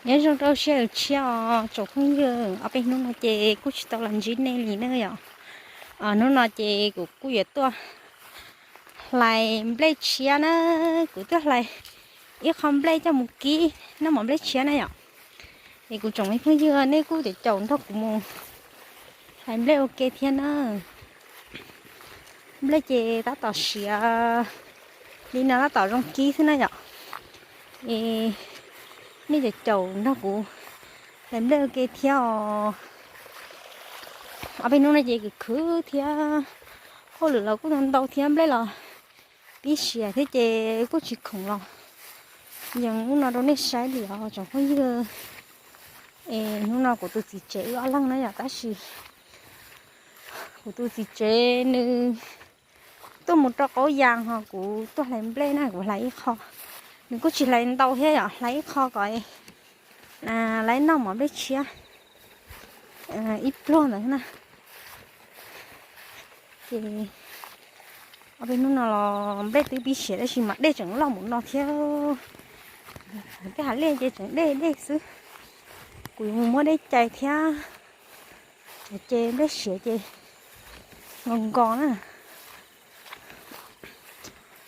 Nyob zoo rau sij hawm tshiab os tsoom phooj ywg, ob peb hnub no ces kuj tsis tau los ntsib nej li na yom. Hnub no ces kuv kuj yuav tuaj hlais nplej tshiab na. Kuv tuaj hlais ib qho nplej coj mus kib noj mov nplej tshiab na yom. Es kuv tsoom me phooj ywg nej kuj caum caum nrog kuv mus hlais nplej ua ke thiab na. Nplej ces tab tom siav li no tab tom zoo kib xwb na yom. Es nej caum caum nrog kuv hlais nplej ua ke thiab os. Ob peb hnub no ces khwv khwv thiab, hauj lwm los kuj ntau ntau thiab, nplej los pib siav thiab ces kuj tsis khoom los yees ub no rau nej saib li os tsoom phooj ywg. Es hnub no kuv tus txiv tsev wb ob leeg na yom, tab sis kuv tus txiv tsev nws tuaj mus rau qaub yas ho kuv tuaj hlais nplej na, kuv hlais ib qho. Nws kuj tsis hlais ntau thiab yom, hlais ib qho kom lawv noj mov nplej tshiab ib pluag ntawd na. Ces ob peb hnub no los nplej twb pib siav tab sis mas dej tseem loj mus no thiab. Tej hav liaj ces tseem dej dej xwb. Kuv yuav mus muab dej cais thiab, ces nplej siav ces nkaus nkaus na.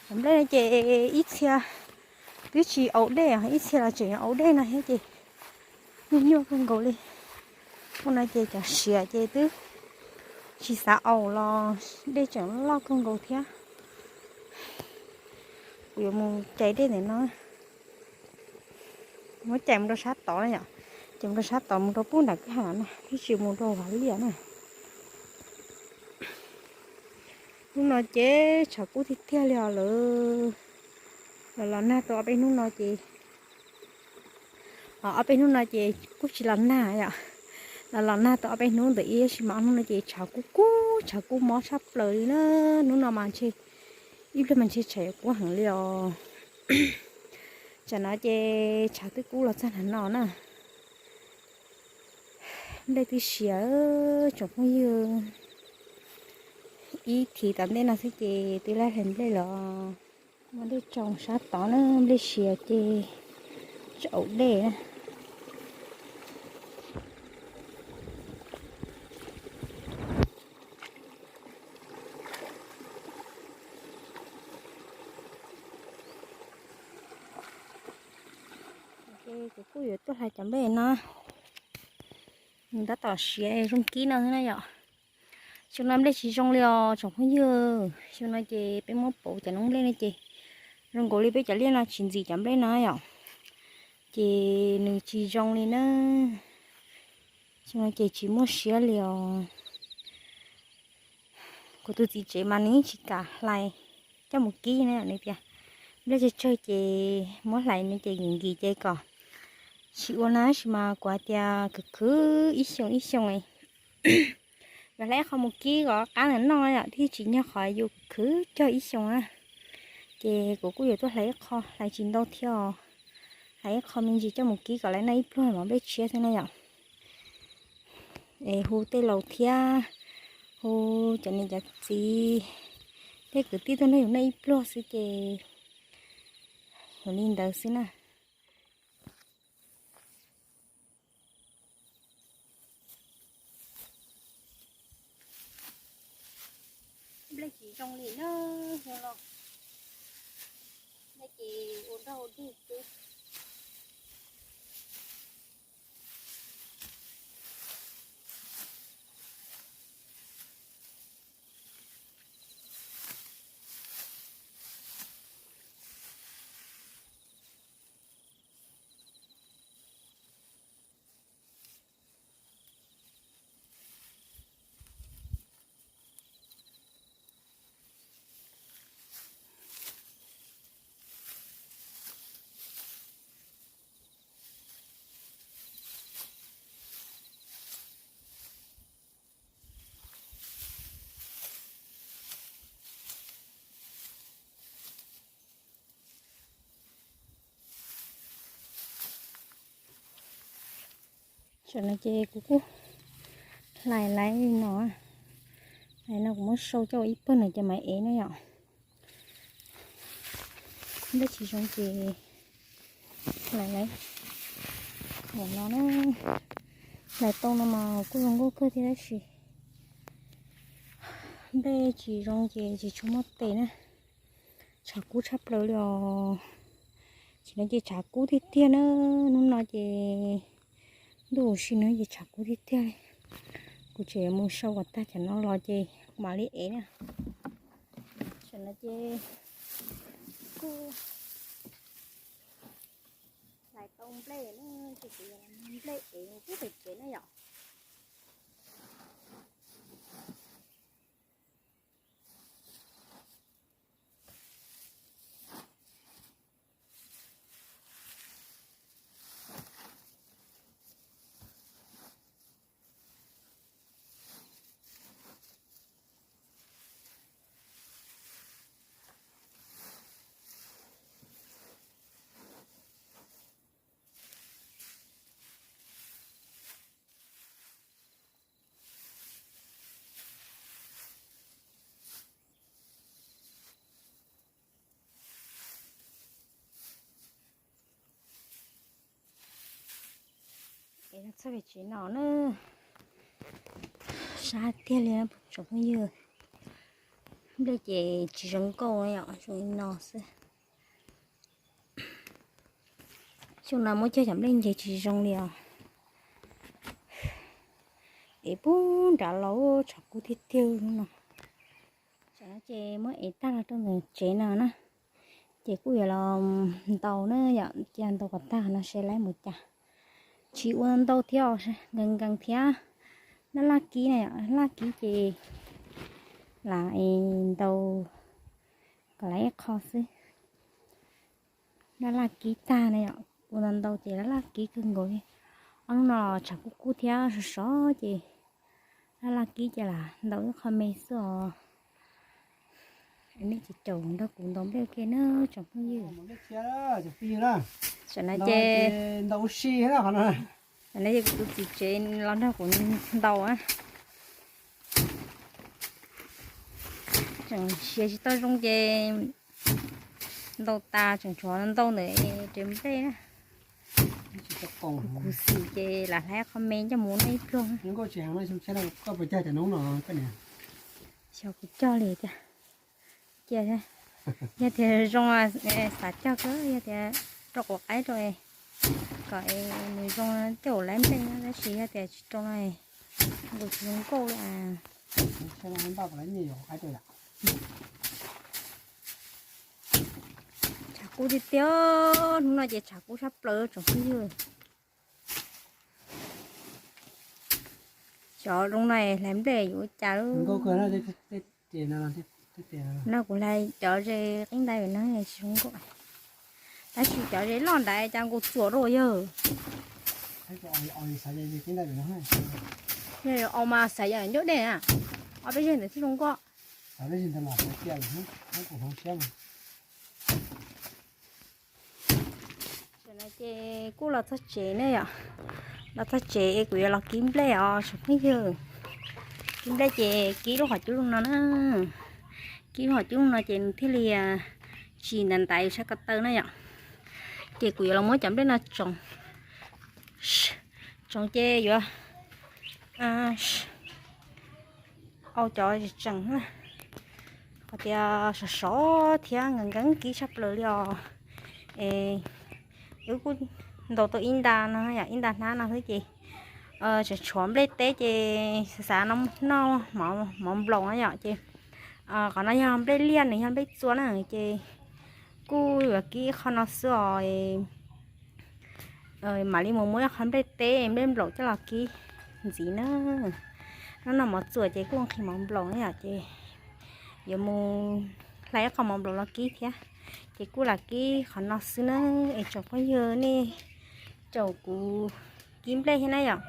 Cov nplej no ces ib txhia twb tsis au dej, ib txhia los tseem yuav au dej no thiab ces nyuaj nyuaj kawg nkaus li. Ua no ces cov siav ces twb tsis xav au los dej tseem loj kawg nkaus thiab. Kuv yuav mus cais dej ntawm no, muab cais mus rau sab tod na yom, cais mus rau sab tod mus rau pub nram kwj ha na, twb tsis mus rau hav liaj na. Hnub no ces tshav kub tiag tiag li os lawm. Los los nag tau ob peb hnub no ces, ob peb hnub no ces kuj tsis los nag yom. Los los nag tau ob peb hnub ntawm ib tab sis mas ob hnub no ces tshav kub kub, tshav kub mob tshaj plaws li na. Hnub no mas ntshe ib pliag mas ntshe tshav yuav kub heev li os. Tsam no ces tshav twb kub los txog nag no na. Nplej twb siav tsoom phooj ywg, ib thiv tom ntej no xwb ces twb laij hlais nplej los. Muab dej tso sab tod na, nplej siav ces tsis au dej na. Ces kuv kuj yuav tuaj hlais cov nplej no, nws tab tom siav zoo kib no xwb na yom. Xyoo no nplej tsis zoo li os tsoom phooj ywg, xyoo no ces peb muab pauv cov noob nplej no ces zoo nkaus li peb cov liaj no tsis ntxim cov nplej no yom, ces nws tsis zoo li na. Xyoo no ces tsis muaj siab li os. Kuv tus txiv tsev mas nws yeej tsis kam hlais coj mus kib na, nws tias nplej tsawg tsawg ces muab hlais no ces nkim nkim ces kom tsis ua na, tab sis mas kuv hais tias khwv khwv ib xyoos ib xyoos yuav hlais ib qho mus kib kom qab ntawm noj yom, thiaj tsis nyog qhov yus khwv cog ib xyoos na. Ces kuv kuj yuav tuaj hlais ib qho, hlais tsis ntau thiab os, hlais ib qho me ntsis coj mus kib kom lawv noj ib pluag mov nplej tshiab xwb na yom. Es hu tej laus thiab hu cov niam cov txiv, tej kwv tij tuaj nrog yus noj ib pluag xwb ces yog li ntawd xwb na. Nplej tsis zoo li na, zoo los nplej ces ua dog ua dig xwb. Tam no ces kuv kuj hlais laiv li no, laiv no kuv muab sau coj ua ib pawg no ces mam ev na yom. Nplej tsis zoo ces hlais laiv Ntawm no na, hlais tau no mas kuj zoo nkauj kawg thiab tab sis nplej tsis zoo ces tsis tshua muaj tes na. Tshav kub tshaj plaws li os. Ces no ces tshav kub tiag tiag na. Hnub no ces ntuj ua si no ces tshav kub tiag tiag li. Kuv tseem mus sau kom tag cov no los ces mam li ev na. Tam no ces kuj hlais tau nplej na, ces kuv yuav nplej ev mus pub pem tsev na yom. Es no txog pem tsev no na, sab tiag li tsoom phooj ywg. Nplej ces tsis zoo nkauj yom, zoo li no xwb. Xyoo no muab cog cov nplej nce tsis zoo li os. Es puag nrad los tshav kub tiag tiag no. Tam no ces muab ev tag los rau ntawm tsev no na, ces kuj yuav los ntaus na yom, cia ntaus kom tag no seb laib mus cas. Tsis ua ntau thiab os, nkees nkees thiab. Laj laj kib na yom, laj kib ces lam ntaus kom laib ib qho xwb. Laj laj kib tag na yom, ua ntau ntau ces laj laj kib kawg nkaus li. Ob hnub no tshav kub kub thiab sov sov ces laj laj kib ces lam ntaus ib qho me xwb os. Nej ces caum nrog kuv ntaus nplej ke na tsoom phooj ywg. Tam no ces, tam no ces kuv tus txiv tsev los nrog kuv ntaus na. Tseem siav tsis tau zoo ces ntaus tas tseem tshuav ntau ntawm tsev nplej na. Kuv xim ces lam hlais qhov me coj mus noj ib pluag. Xyov kuv cog li cas. Cia, yog tias zoo xav cog kawg, yog tias rau quav qaib rau kom nws zoo coj laib nplej na, tab sis yog tias tsis rau no nkaus tsis zoo nkauj li. Tshav kub tiag tiag, hnub no ces tshav kub tshaj plaws tsoom phooj ywg. Cov zoo no hlais nplej yuav ua cas? No kuv hlais cov ze qib ntais pem no tsis zoo nkauj, tab sis cov ze loj ntais cas nkaus txuam rau yawg. Yog au mas xav yam ncauj dej na, ob peb zeg ntawd thiaj zoo nkauj. Tam no ces kuj los txog tsev ne yom, los txog tsev kuv yuav los kib nplej os tsoom phooj ywg. Kib nplej ces kib lub qhov cub zoo no na, kib lub qhov cub zoo no ces nws thiaj li tsis ntais ntais yus sab ko taw na yom. Ces kuv yuav los muab cov nplej no tsoom, tsoom ces yuav au cov tseem na, qhov tias sov sov thiab nkees nkees kib tshaj plaws li os. Es wb kuj ntaus tau ib nta no yom, ib nta hnab no xwb ces tseem tshuav nplej teb ces xav xav no noj mov nplaum na yom. Ces qhov no yog nplej liaj, nws yog nplej txua na ces kuj yuav kib qho no xwb os. Mam li mus muab ib qho nplej teb nplej nplaum coj los kib ntxiv na. Hnub no mov txuam ces kuj nqhis mov nplaum na yom, ces yuav mus hlais ib qho mov nplaum los kib thiab. Ces kuj lam kib qhov no xwb na, es tsoom phooj ywg nej caum kuv kib nplej thiab na yom.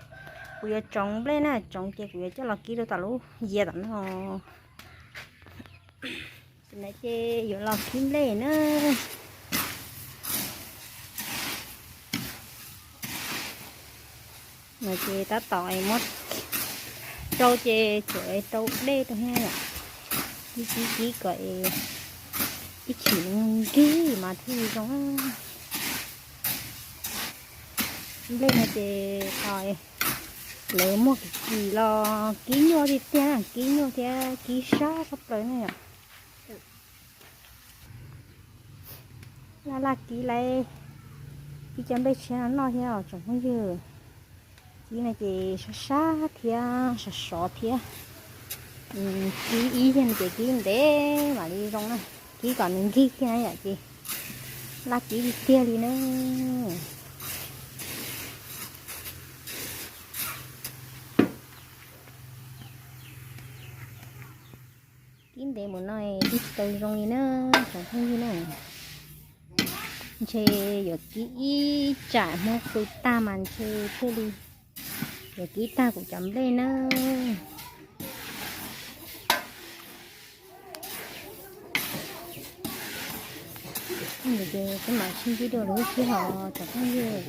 Kuv yuav tsoov nplej na, tsoov ces kuv yuav coj los kib rau tom lub yias tom no. Tam no ces yuav los kib nplej na. No ces tab tom muab rau ces tsuas rau dej rau thiab yom. Kib kib kib kom ib chim nkig mas thiaj li zoo. Nplej no ces lawv muag kim kim los kib nyuaj tiag tiag, kib nyuaj thiab kib sab tshaj plaws ne yom. Laj laj kib lawm, kib cov nplej tshiab no noj thiab os tsoom phooj ywg. Kib no ces sab sab thiab sov sov thiab. Kib ib yam ces kib ntev mam li zoo na, kib kom nws nkig thiab yom ces laj kib tiag tiag li na. Kib ntev mus no twb tsis tau zoo li na tsoom phooj ywg na. Ntshe yuav kib ib tsam hmo qw tag mas ntshe thiaj li yuav kib tag kuv cov nplej na. Ces peb mam sib ntsib dua lwm lub sij hawm tsoom phooj ywg.